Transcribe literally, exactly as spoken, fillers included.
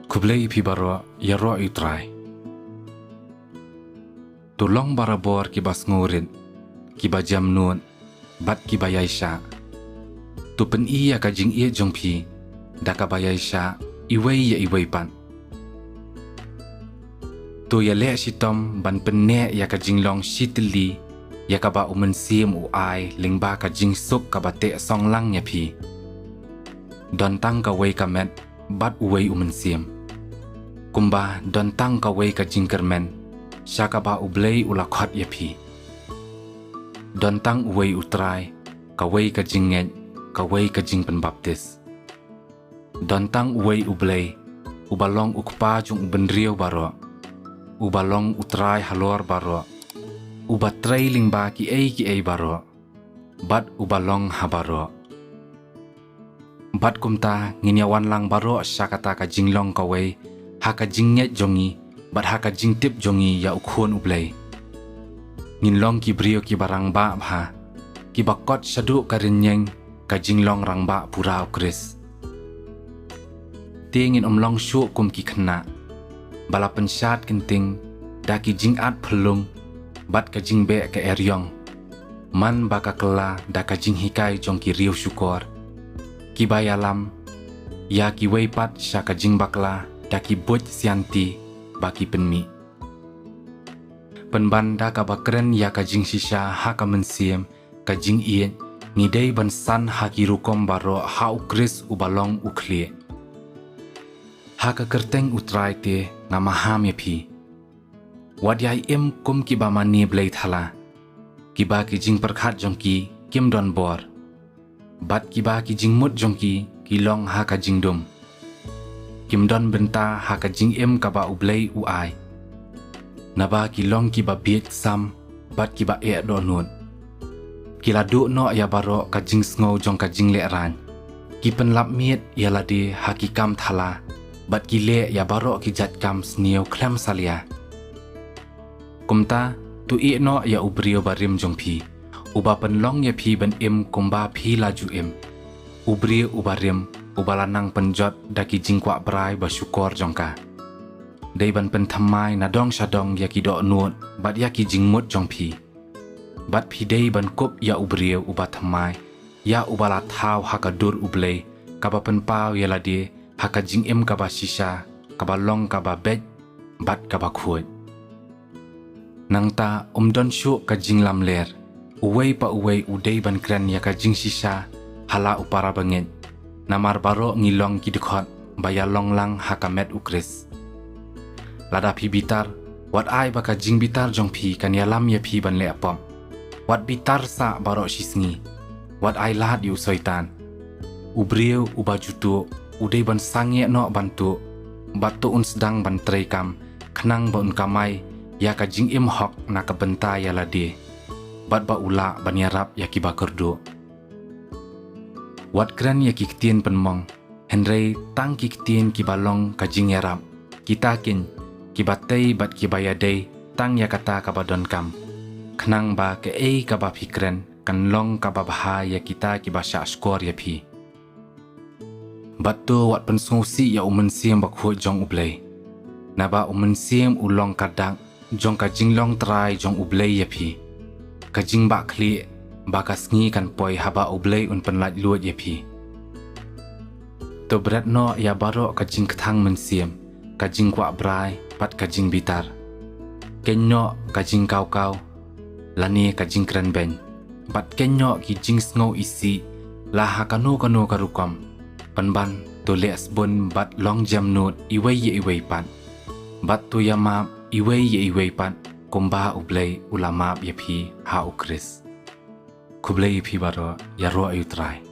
Khublei ïa phi baroh, ïaroh ïa u Trai. To long barabor kiba sngewrit, kiba jemnud, bad kiba ïaishah. To pyni ïa ka jingïeit jong phi da kaba ïaishah iwei ïa iwei pat. To ïaleh shitom ban pynneh ïa ka jinglong shitylli ïa kaba u Mynsiem u ai lyngba ka jingsuk kaba teh song lang ïa phi. Don tang kawei ka met bad uwei u Mynsiem. Kumba don tang kawei ka jingkyrmen sha kaba U Blei u la khot ïa phi. Don tang uwei u Trai, kawei ka jingngeit, kawei ka jingpynbaptis. Don tang uwei U Blei, uba long u Kpa jong u bynriew baroh, uba long u Trai halor baroh, uba trei lyngba kiei kiei baroh, bad uba long ha baroh. Bad kumta ngin ïawan lang baroh sha kata ka jinglong kawei ha ka jingngeit jong ngi bad ha ka jingtip jong ngi ïa U Khun U Blei. Ngin long ki briew kiba rangbah bha, kiba kot shaduh ka rynïeng ka jinglong rangbah pura U Khrist. Te ngin ym long shuh kum ki khynnah ba la pynshad kynting da ki jingat phyllung bad ka jingbeh ka eriong, man ba ka kylla da ka jinghikai jong ki riewshukor, kiba ïalam ïa kiwei pat sha ka jingbakla da ki buit sianti ba ki pynmih. Pynban da kaba kren ïa ka jingshisha ha ka mynsiem, ka jingïeit, ngi dei ban san ha ki rukom baroh ha U Khrist uba long U Khlieh. Ha ka kyrteng U Trai te nga maham ïa phi. Wat ïai im kum kiba mane blei thala, kiba ki jingpyrkhat jong ki kim don bor, bad kiba ki jingmut jong ki ki long ha ka jingdum. Kim don bynta ha ka jingim kaba U Blei u ai. Naba ki long kiba bieit sam bad kiba eh dohnud. Ki la duh noh ïa baroh ka jingsngew jong ka jinglehrain. Ki pynlap miet ïa lade ha ki kam thala bad ki leh ïa baroh ki jait kam sniew khlem salia. Kumta, to ïeh noh ïa u briew barim jong phi, uba pynlong ïa phi ban im kumba phi la ju im. U briew uba rim, uba la nang pynjot da ki jingkwah brai ba shukor jong ka. Dei ban pynthymmai na dong sha dong ïa ki dohnud bad ïa ki jingmut jong phi. Bad phi dei ban kup ïa u briew uba thymmai, ïa uba la thaw ha ka dur U Blei, kaba pynpaw ïa lade ha ka jingim kaba shisha, kaba long kaba beit bad kaba khuid. Nangta ym don shuh ka jinglamler, uwei pa uwei u dei ban kren ïa ka jingshisha ha la u para bangeit. Namar baroh ngi long ki dkhot ba ïalong lang ha ka met U Khrist. Lada phi bitar, wat ai ba ka jingbitar jong phi kan ïalam ïa phi ban leh pop. Wat bitar sah baroh shisngi. Wat ai lad ïa u Soitan. U briew uba ju tuh u dei ban sangeh noh ban tuh, bad to un sdang ban treikam, khnang ba un kamai ïa ka jingim hok na ka bynta ïa lade, bad ba u lah ban ïarap ïa kiba kyrduh. Wat kren ïa ki ktien pynmong, hynrei tang ki ktien kiba long ka jingïarap, kita keiñ kiba tei bad kiba ïadei tang ïa kata kaba donkam, khnang ba kaei kaba phi kren kan long kaba bha ïa kita kiba shahshkor ïa phi. Bad to wat pynsngewsih ïa u Mynsiem Bakhuid jong U Blei. Naba u Mynsiem u long ka dak jong ka jinglong trai jong U Blei ïa phi. Ka jingbakla ba ka sngi kan poi haba U Blei un pynlait luid ïa phi. To bret noh ïa baroh ka jingkthang mynsiem, ka jingkwah brai bad ka jingbitar. Keiñ noh ka jingkawkaw lane ka jingkren beiñ, bad keiñ noh ki jingsngew isih la ha kano kano ka rukom. Pynban to leh sbun bad long jemnud iwei ïa iwei pat. Bad to ïamap iwei ïa iwei pat kumba U Blei u la map ïa phi ha U Khrist. Khublei ïa phi baroh, ïaroh ïa U Trai.